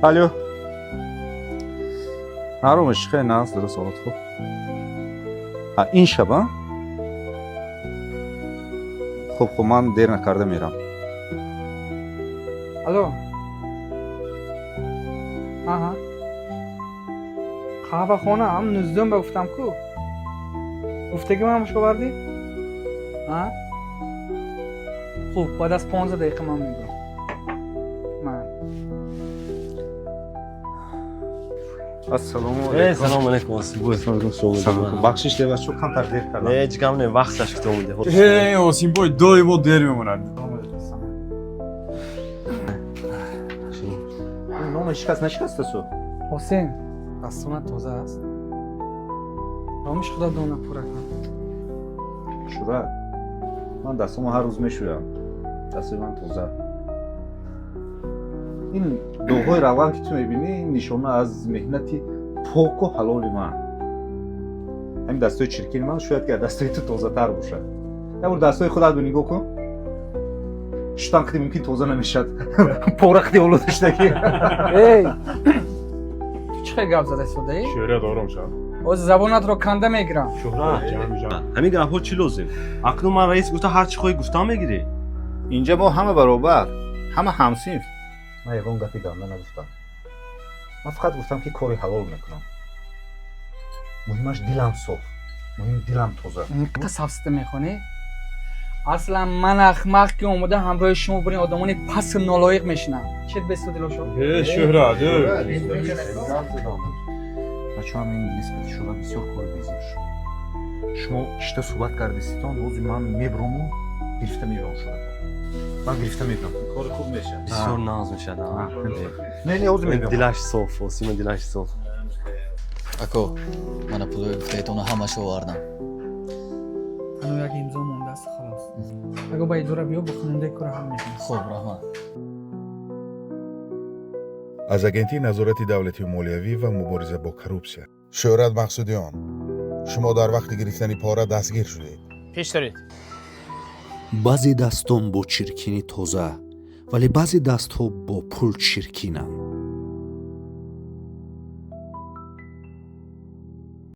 Алло, аромиш, хеле нағз, дуруст, ҳолат хуб. А, ин шаб, а? Хуб, хуб, ман дер накарда мерам. Алло, аҳа, қаҳвахона ҳам 19-ум ба гуфтам ку, гуфтагӣ ман овардӣ, а? Хуб, баъд аз 15 дақиқа ман мебурам ман. Ассалому Э, алайкум. Салом алейкум, Осимбой. Салом. Бахшиш, бачо, камтар дер кардам. Не, ҳеҷ гап не, вақташ ки ту омадӣ. Э, Осимбой доимо дер мемонад. Номи шикаст нашикастасу? Ҳосин, дастонат тоза аст, ромиш худо дона пура кун. Шӯрат, ман дастҳомо ҳар рӯз мешӯям, дастҳои ман тоза. Ин доғҳои равған, ки ту мебинӣ, ин нишона аз меҳнати поку ҳалоли ман. Ҳамин дастҳои чиркини ман шояд ки аз дастҳои ту тозатар бошад. Як бор дастҳои худатро нигоҳ кун, шутан қити мумкин тоза намешад, пора қити олуда шудагӣ. Эй, ту чӣ хел гап зада истодаӣ? Шӯҳрат, ором шав. Оз забонатро канда мегирам. Шӯҳрат, Ҷам, ҷам. ҳамин гапҳо чӣ лозим? Акнун ман раис гуфта, ҳар чӣ хоҳӣ гуфтан мегирӣ. Инҷа мо ҳама баробар, ҳама ҳамсинф. Ман ягон гапи ганда нагуфтам, ман фақат гуфтам, ки кори ҳалол мекунам. Муҳимаш дилам соф, муҳим дилам тоза. Инқа сафсата мехонӣ? Аслан ман ахмақ, ки омода ҳамроҳи шумо бурин одамони пасту нолоиқ мешинам. Чет бесто, дилошо. Э, Шӯҳрат, э. Бачаам, ин нисбати шумо бисёр кори безеб шуд. Шумо шита суҳбат кардиститон, ҳозир ман мебурому гирифта мебарам шуратон, ман гирифта мебарам, кори хуб мешавад. Бисёр нағз мешад, а? Не, не, ҳозир мебиём. Дилаш соф, Осима дилаш соф. Ако, мана пулои гуфтаетона ҳамашо овардам. Ҳану як имзо мондааст, халос. Аго ба идора биё, бо хонандаи кора ҳал мекунем. Хуб, раҳмат. Аз Агентии назорати давлатию молиявӣ ва мубориза бо коррупсия. Шӯҳрат Мақсудиён, шумо дар вақти гирифтани пора дастгир шудед. Пеш доред. Баъзе дастон бо чиркинӣ тоза, вале баъзе дастҳо бо пул чиркинанд.